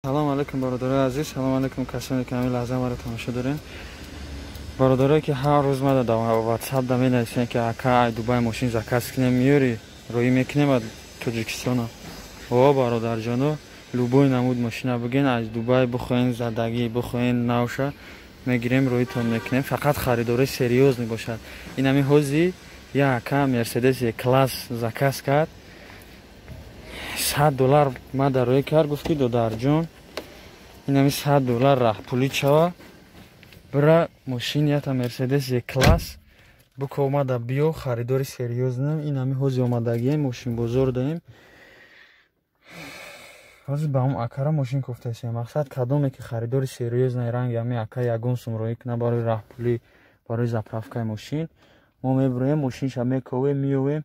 Салом алейкум, бародарои азиз, салом алейкум касоне ки ҳамин лаҳза маро тамошо дорем. Бародарое ки ҳар рӯз мада дар WhatsApp да менависем, ки ака, ай Дубай мошин заказ кунем, миёри, роӣ мекунем аз Тоҷикистона. О, бародарҷоно, любой намуд мошина бигӯен, аз Дубай бихоҳен задагӣ, бихоҳен навша, мегирем, роитон мекунем. Фақат харидори серьёзный бошад. Ин ҳамин ҳози я ака Мерседес Е-класс заказ кард. $100 мада роӣ кард, гуфт ки додарҷон, ин ҳамин $100 раҳпулӣ чава, бира мошин ята Мерседес Е-класс буко, омада биё, харидори серьёзным. Ин ҳамин ҳози омадагием, мошинбозор даем. Ҳозир ба ҳам акара мошин кофтасем. Мақсад кадоме ки харидори серьёзный ранги ҳамин ака ягон сум роӣ кунад барои раҳпулӣ, барои заправкаи мошин, мо мебироем, мошинша мековем, меовем.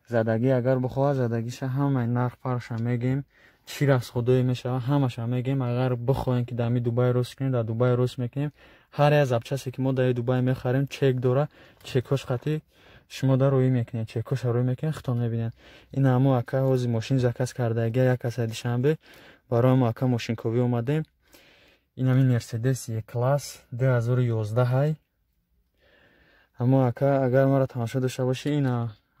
Задагӣ агар бихоҳад, задагиша ҳамаи нарх парша мегем, чӣ расходое мешавад, ҳамаша мегем. Агар бихоҳем ки дар ҳамин Дубай рост кунем, дар Дубай рост мекунем. Ҳар як запчасте ки мо дар Дубай мехарем, чек дора, чекош қатӣ шумо дар роӣ мекунед, чекоша роӣ мекунед, худтон мебинед. Ин ҳамо ака ҳози мошин заказ кардагия, як каса Душанбе, барои мо ака мошинковӣ омадем. Ин ҳамин Мерседес Е-класс 2011 ҳай. Ҳамо ака, агар маро тамошо дошта бошӣ, ин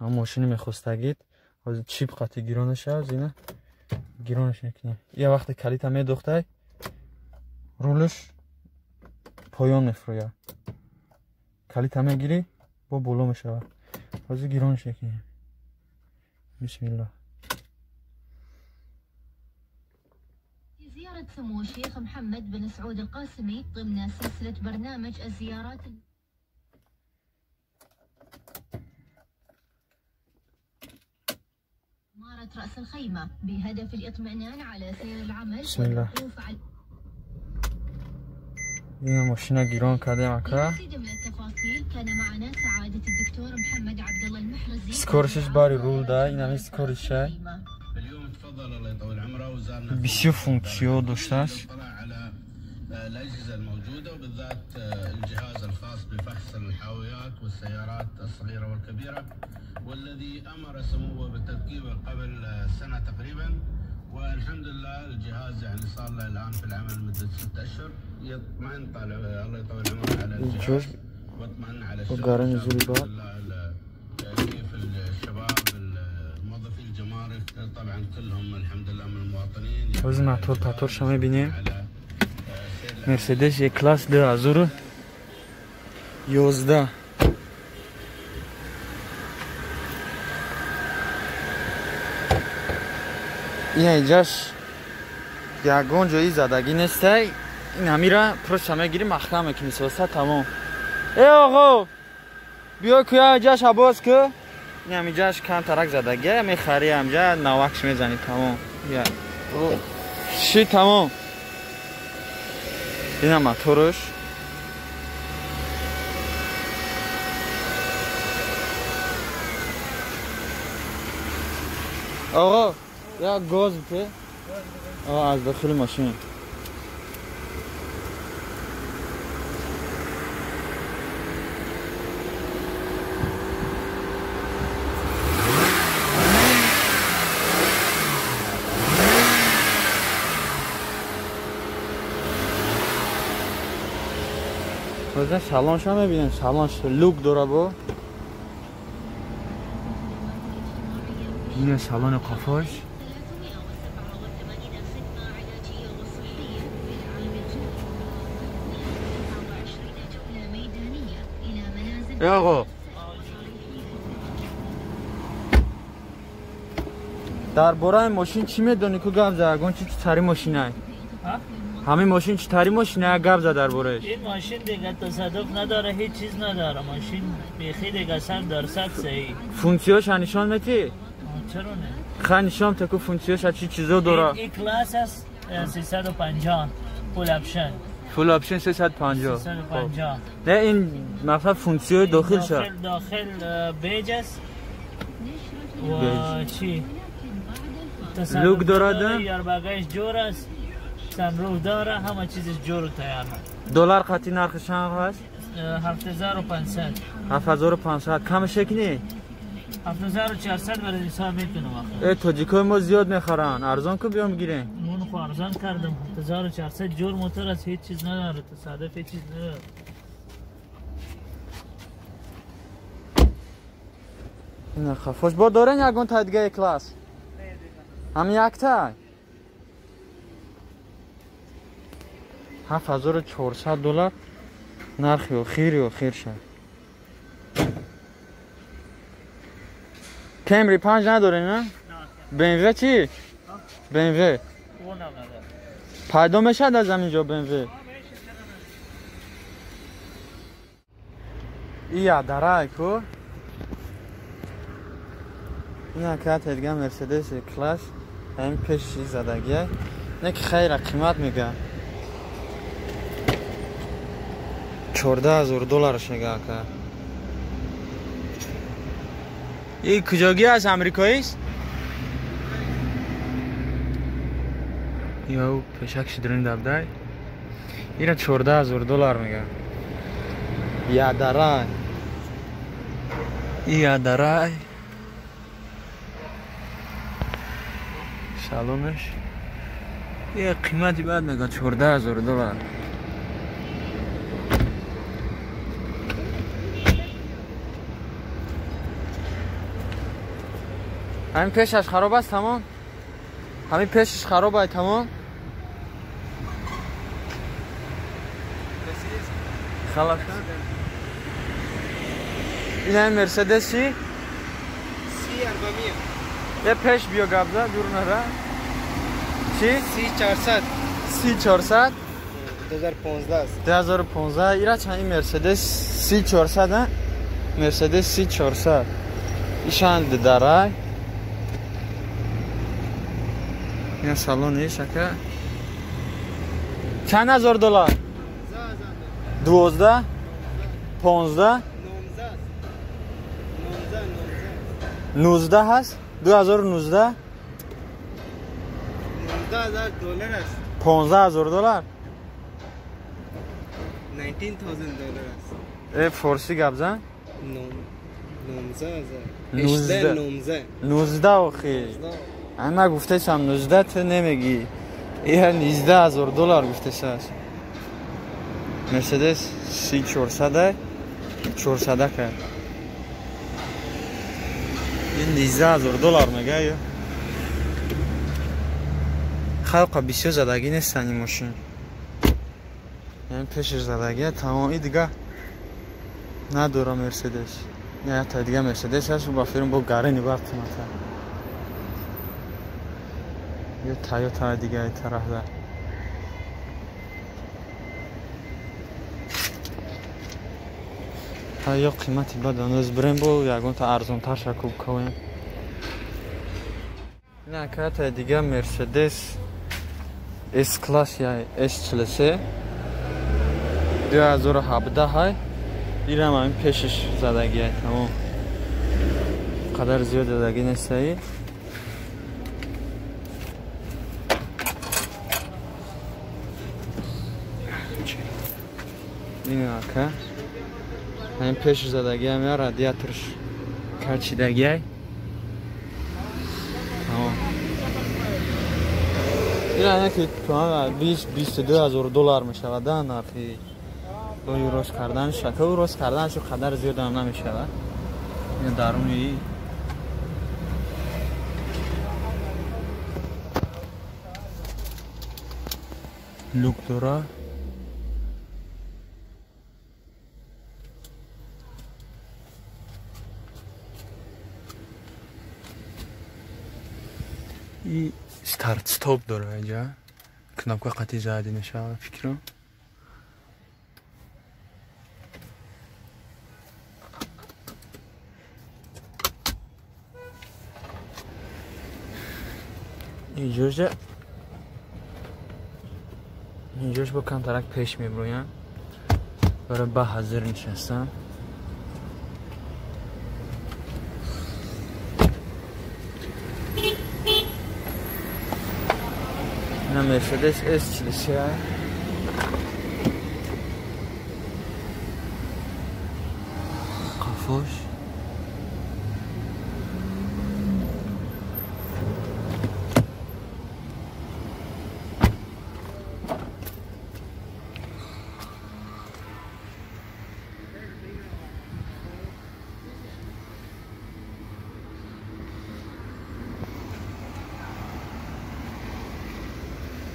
ҳам мошини мехостагид, ҳозир чип қатӣ гиронаш аст, ина гиронаш мекунем. Я вақте калита медохтай, рулш поён мефурӯяд, калита мегирӣ, бо боло мешавад. Ҳозир гиронаш мекунем. Бисмиллоҳ. زيارة سمو الشيخ محمد بن سعود القاسمي ضمن سلسلة برنامج الزيارات. إمارة رأس الخيمة بهدف الاطمئنان على سير العمل. بسم الله. ин мошина гирон кардем, ака. للمزيد من التفاصيل كان معنا سعادة الدكتور محمد عبد الله المحرزي. Скоростиш бари рул да, ин ҳамин скоростшай. اليوم تفضل الله يطول عمره وزارنا Бисёр функсиё доштааст. اطلع على الأجهزة الموجودة، وبالذات الجهاز الخاص بفحص الحاويات والسيارات الصغيرة والكبيرة، والذي أمر سموه بتركيبه قبل سنة تقريبا، والحمد لله الجهاز يعني صار له الآن في العمل لمدة 6 أشهر. يطمئن طالع الله يطول عمره على الجهاز واطمئن على الشغل. وقارن زوري الحمد لله كيف الشباب الموظفين الجمارك طبعا كلهم الحمد لله من المواطنين. ҳозир мотор паторша мебинем. على سير Мерседес Е-класс 2011. Ин инҷаш ягон ҷои задагӣ нестай. Ин ҳамира просто мегирӣ, маҳкам мекунӣ, соса, тамом. Э, оғо, биё куя, инҷаша боз ку. Ин ҳаминҷаш камтарак задагия, мехарӣ, ҳамҷа навакш мезанӣ, тамом. Ши, тамом. Ина моторш. Оғо, як гоз бите аз дохили мошин. Ҳозир салонша мебинем. Салонш люк дора, бо ина салони қафош. 387 خدمة علاجية وصحية في العام الجاري، 129 جولة ميدانية إلى منازل Э, оғо, дар бораи мошин чӣ медонӣ? Ку гап за, ягон чи тари мошинай? Ҳамин мошин чӣ тари мошина, гап за дар борааш. این ماشین دیگه تصادف نداره، هیچ چیز نداره، ماشین بیخی دیگه 100% صحیح. Функсияша нишон метӣ? چرا نه؟ ха, нишон те ку, функсияша чӣ чизо дора. این کلاس است 350 full option. Full option 350. 350. نه، این مثلا функсияи дохилша. داخل بیج است و چی؟ لوک داره؟ ایربگش جور است، sunroof داره، همه چیزش جور و تیار. دلار قطعی نرخش هم هست؟ 7500. 7500 کمش کنی؟ 7400 برای انسان میتونم آخه. اه، тоҷикои мо зиёд мехаранд, арзон ку, биём гирем. اون خو ارزان کردم 1400 جور موتور است هیچ چیز نداره تصادف هیچ چیز نداره. نه خفوش با دارن یگون تا دیگه کلاس هم یکتا 7400 دلار نرخی و خیری و خیر شد. کمری 5 نداره نه؟ BMW چی؟ BMW پیدا میشه از همینجا BMW. ای داره کو این که دیگه مرسدس کلاس هم پیش زدگیه نه که خیلی قیمت میگه 14000 دلارش میگه که این کجاگی است؟ امریکایی است؟ یاو پشک شدرین دبدای اینا 14000 دلار میگه. یا دارای یا دارای سالونش یه قیمتی بعد میگه 14000 دلار. همین پیشش خراب است تمام. همین پیشش خراب است تمام. خلاص. این هم مرسدس چی؟ C 400. یه پیش بیا قبضه دور نره. چی؟ C 400. C 400 2015 است. 2015 ایرا چند این مرسدس C 400 ها؟ مرسدس C 400. ایشان داره. این سالونش اکه چند هزار دلار؟ 12 15 19 هست 2019 19000 دلار است. 15000 دلار 19000 دلار است. ای فارسی گپ زن. 19000 19 آخی اما گفتشم 19 تو نمیگی. این 19000 دلار گفتش است. مرسدس C 400 400 که این 19000 دلار میگه. خلق بسیار زدگی نیستن این ماشین. یعنی پیشش زدگیه تمام. این دیگه نداره مرسدس. نه تا دیگه مرسدس هست و با فیلم با گرانی بر قیمته. یه تایوتا دیگه طرف ده. تا یا قیمتی بد هنوز بریم با یگون تا ارزان تر شکوب کویم. نه که تا دیگه مرسدس S کلاس یا S 43 2017 های اینم همین پیشش زدگیه تمام. قدر زیاد زدگی نیست. این که همین پیش زدگی هم یا رادیاتورش کچیدگی تمام. این هم که 20-22 هزار دلار میشود نرخی با روز کردن شکه و روز کردنش قدر زیاد هم نمیشود. این درونی لوک داره. ای start stop داره اینجا кнопка قطعی زدی نشه فکرم. اینجاش با کمترک پیش میبرویم برای با حاضر نشستم. اینم مرسدس S 43. قفاش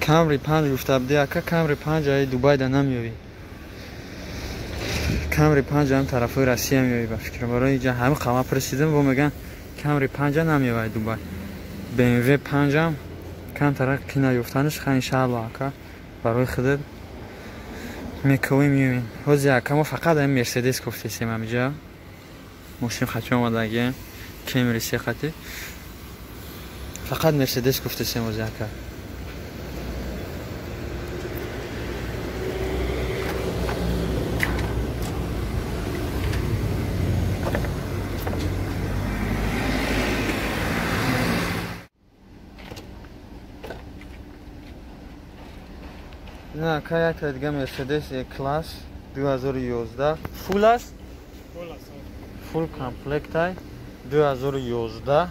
Камри 5 гуфта буди ака, Камри 5 ай Дубай да намеёвӣ. Камри 5 ҳам тарафҳои Россия меёвӣ ба фикрам. Барои инҷа ҳамин қама пресидем, бо меган Камри 5 намеёвай Дубай. BMW 5 ҳам камтара қина ёфтанаш, ха иншаалло ака барои худат мековӣ меёвем. Ҳозир ака мо фақат ҳамин Мерседес гуфтесем ҳаминҷа. Мошин хачи омадагием, Кемри се хати. Фақат Мерседес гуфтесем ҳозир ака. На, ака якта дига Мерседес Е-класс 2011 фул аст? Фул аст. Фул комплектай 2011.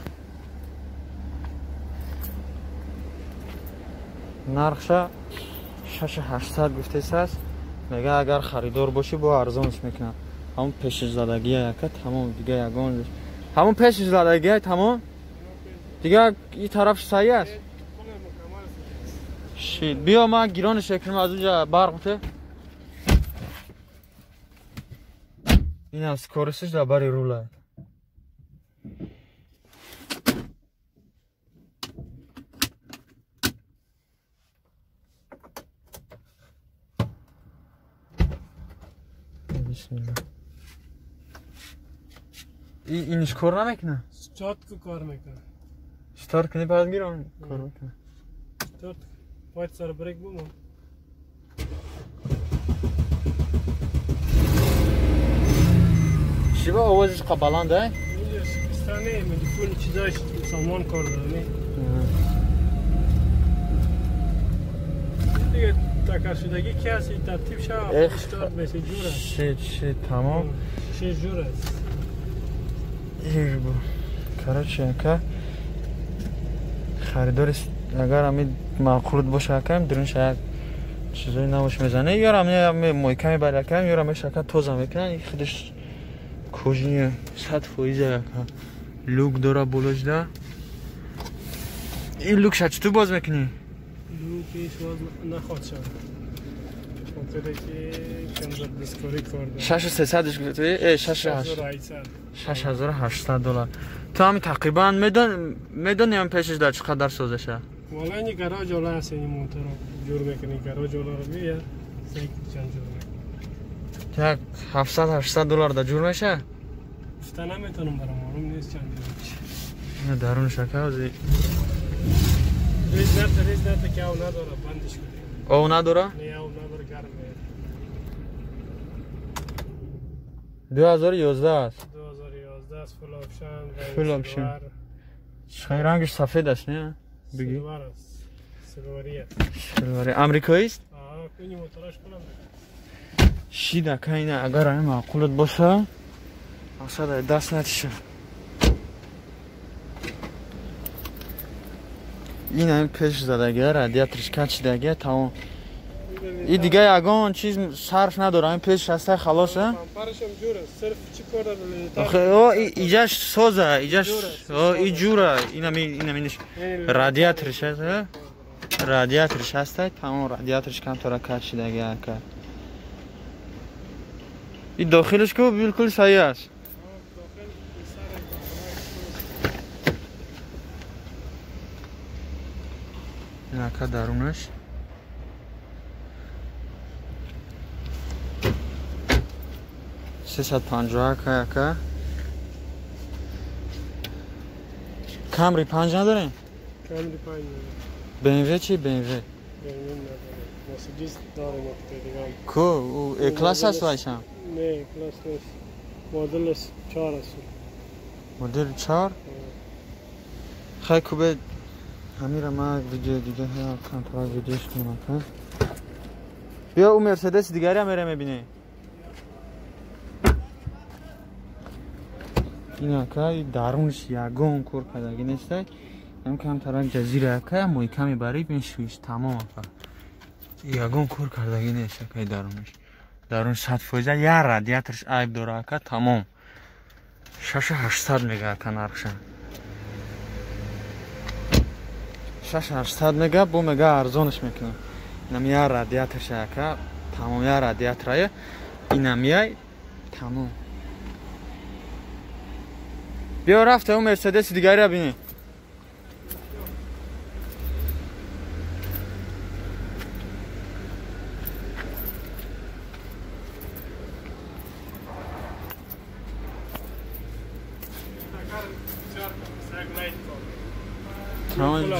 Нархша 6800 гуфтесааст. Мега агар харидор бошӣ бо арзонш мекунам. Ҳамон пешзадагия яка тамом, дига ягон. Ҳамон пешзадагия тамом. Дига и тараф саҳӣ аст. Шит, биё ман гирониш мекунам аз унҷа барқ бите. Инам скоростиш дар бари рула. Бисмилла. Иниш кор намекунад? Старт кор мекунад. Старт кунӣ баъд гирон кор мекунад. Старт باید سر بریک بومم. شیوا آوازش بلنده؟ اینجا شکستانه ملیفون چیزایش سامان کار داره نه؟ دیگه تکر شدگی که هست ترتیب شد استارت میشه جور است. شید شید تمام. شید جور است. ایگو короче ака харидор агар ҳамин маъқулот боша акам дурунша як чизои навош мезане, ёр ҳами мойка мебари акам, ёр ҳамеш ака тоза мекунан. И худаш кожини 100% ака люк дора болошда. Ин люкша чӣ ту боз мекунӣ? Люкиш боз нахоҳад шуд. خاطره که کمتر دستکاری کار داره. 6300 گفتی؟ 6800 دلار. تو همین تقریبا میدونی هم پیشش در چقدر سازشه؟ والا این گراج والا هست، این موتور رو جور میکنی، گراج والا رو میاد سعی چند جور میکنی. یک 700 800 دلار در جور میشه؟ گفته نمیتونم برام معلوم نیست چند جور میشه. نه درون شکر ریز نرته، ریز نرته که او نداره بندش کنی. او نداره؟ نه او نداره گرم میاد. 2011 است. 2011 است، full option. full option. چه رنگش سفید است نه؟ بگی. silver است. silver ی است. silver ی امریکایی است؟ آه، کنی موتورش کنم. شید اکا اینه اگر این معقولت باشه اصلا دست نتیشه. این همین پیش زدگی رادیاترش کچیدگی تمام. این دیگه یگان چیز صرف نداره، این پیش هسته خلاصه. پمپرش هم جوره، صرف چی کار داره؟ آخه او ایجاش سازه، ایجاش او جوره، اینم اینش رادیاترش هست، رادیاترش هسته تمام، رادیاترش کم تا کچیدگی اکا. این داخلش که بالکل صحیح است. این اکا درونش 350 اکا. کامری 5 نداره؟ کامری 5 نداره. BMW چی؟ BMW نداره. مرسدس داره دیگه. کو او E-کلاس است وایسم؟ نه کلاس نیست. مدل 4 است. مدل 4؟ خیلی خوبه. همین ما ویدیو دیگه هم کنترل ویدیوش کنم. بیا او مرسدس دیگری هم میره میبینه. این اکا درونش یگان کور کردگی نیست. هم کم ترک جزیره اکا مایکا میبری میشویش تمام اکا. یگان کور کردگی نیست اکا درونش. درون 100% یه رادیاترش عیب داره اکا تمام. 6800 میگه اکا نرخش. 6800 мега, бо мега арзонаш мекунам. Инам я радиатор шака, тамом я радиаторая. Инам яй тамом. Биё рафта он Мерседес дигариро бинем.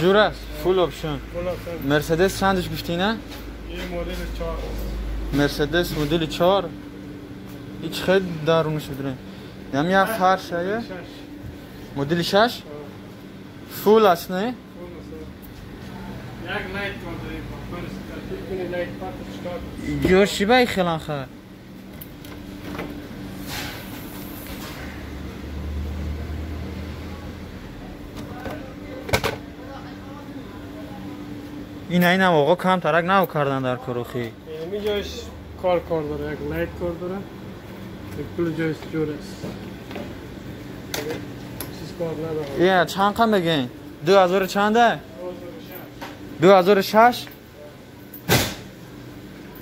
جور است full option. مرسدس چندش گفتی نه؟ یه مدل 4. مرسدس مدل 4. هیچ خیلی درونش بدونه. یعنی یه فرش های مدل 6 full است نه؟ یک light کار داره ترتیب کنی light پارت جور شیبای خیلان خواه. اینم آقا کم ترک نو کردن در کروخی. اینمی جایش کار داره، یک light کار داره، یک کل جایش جور است. چیز کار نداره. یه چند قم بگین؟ 2000 چنده؟ 2006.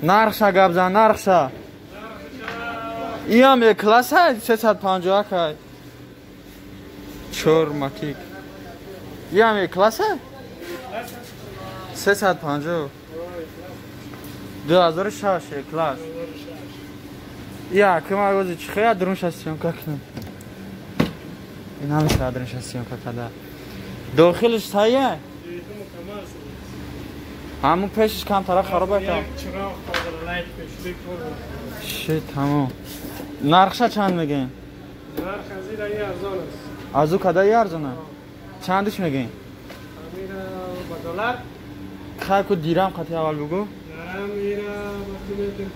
نرخشا گپ زن، نرخشا. این هم یک کلاس های 351 های. 4 ماتیک. این هم یک کلاس های؟ 350 2006 کلاس. یا که ما گوزی چه خیلی درونش هستیم که کنم. این همه درونش هستیم که کده. داخلش تایه. همون پیشش کم طرف خرابه کم. شی تمام. نرخش چند میگین؟ نرخ از این ارزان است. از او کده ارزانه. چندش میگین؟ با دلار خیلی کو دیرم قطعی اول بگو. دیرم ایرا وقتی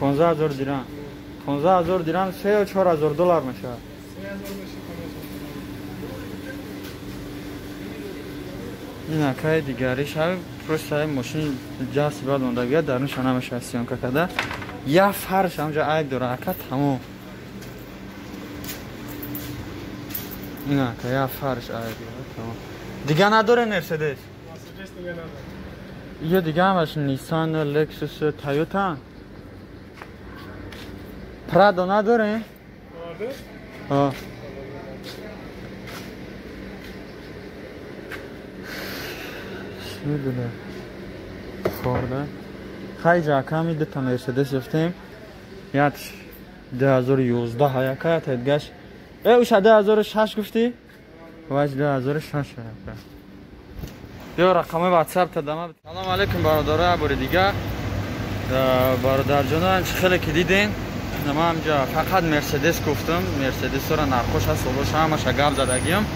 15000 دیرم. 15000 دیرم 3 و 4000 دلار میشه. 3000 میشه. این کای دیگریش هم پروسه ماشین جاسی بعد مونده بیاد درونش نمیشه سیام کده. یا فرش همجا عیب داره اکا تمام. اینا که یا فرش عیب داره تمام. دیگه نداره مرسدس. دیگه نداره. یه دیگه همش نیسان، لکسوس، تایوتا. پرادو نداره؟ آره. آه. میدونه. خورده. خیلی کمی دو تا مرسدس یافتیم. یاد 2011 ها که تدگش. اوش 2006 گفتی؟ واج 2006 ها. بیا رقم واتساپ تا دما. سلام علیکم برادرای بار دیگه. برادر جانان خیلی که دیدین ما همجا فقط مرسدس گفتم. مرسدس را نرخوش هست و همش گپ زدگیم.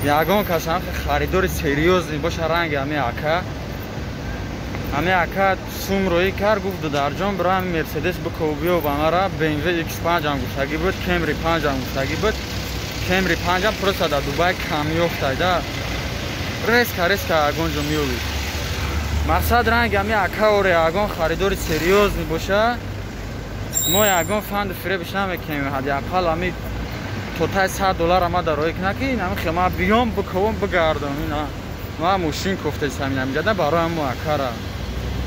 یگان کس هم خریدار سریوز باشه رنگ همی اکا همی اکا سوم روی کرد گفت در جان برای مرسدس بکو بیو با مرا BMW X5 هم گفتگی بود، کمری 5 هم گفتگی بود. کمری 5 هم پروسه در دوبای کمی افتاده. رسکا رسکا اگون جو میوبی. مقصد رنگ همی اکا اوره اگون خریدار سریوز باشه ما یگان فند فریبش نمیکنیم. حداقل همی توتای 100 دلار ما در روی کنه که این همه خیمه بیام بکوم بگردم. اینا ما ماشین کوفته همین همینجا برای ما اکارا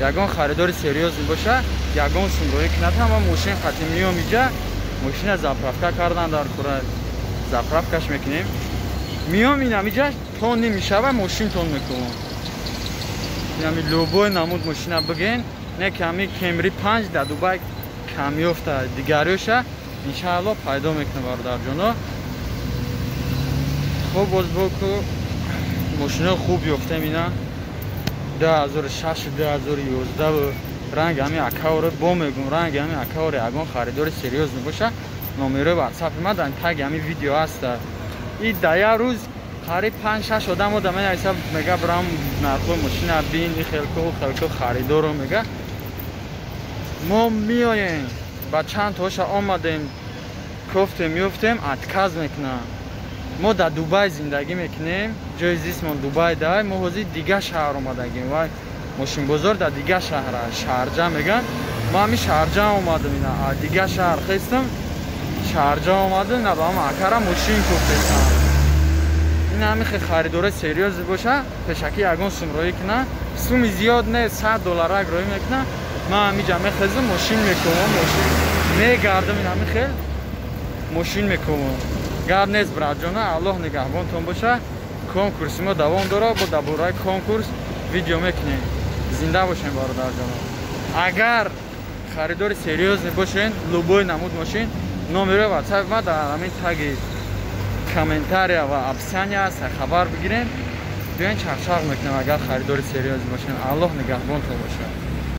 یگان خریدار سریوز باشه یگان سون روی کنه ما ماشین خطی میام اینجا ماشین заправка کردن در کره заправка ش میکنیم میام این همینجا تون نمیشه و ماشین تون میکنم. این همی любой نمود ماشین بگین نه کمی کمری 5 در دوبای کمی افته دیگریوشه انشاءالله پیدا میکنه برادر جانا. خب باز بکو ماشین خوب یافتم اینا 2006 2011 رنگ همی اکاوره با میگم رنگ همی اکاوره اگون خریدار سریوز میباشه نمره واتساپ ما در تگ همی ویدیو هست. این ده روز قریب 5-6 آدم آدم حساب میگه برام نرخ ماشین بین این خلکو خلکو خریدارو میگه ما میایم با چند تاش آمدیم کوفتیم میفتیم اتکاز میکنم. ما در دوبای زندگی میکنیم، جای زیستمون دوبای ده، ما حوزی دیگه شهر اومدگیم و ماشین بزرگ در دیگه شهر شارجه میگن. ما همی شارجه اومدیم اینا دیگه شهر خیستم شارجه اومدیم نه با هم اکرا ماشین کوفتیم. Ин ҳамихе харидори серьёзный боша, пешакӣ ягон сум роӣ куна, суми зиёд не, 100 долларак роӣ мекуна. Ман ҳамиҷа мехезам, мошин мекувам, мошин мегардам, ин ҳами хел мошин мекувам. Гап нест, братҷона, Аллоҳ нигаҳбонтон боша. Конкурси мо давом дорад, бо дар бораи конкурс видео мекунем. Зинда бошем, бародарҷоно. Агар харидори серьёзный бошен, любой намуд мошин, номерои ватсапи ма дар ҳамин таги комментария ва описания аст, хабар бигирем, биёен, чарчақ мекунем. Агар харидори серьёзный бошен, Аллоҳ нигаҳбонтон бошад.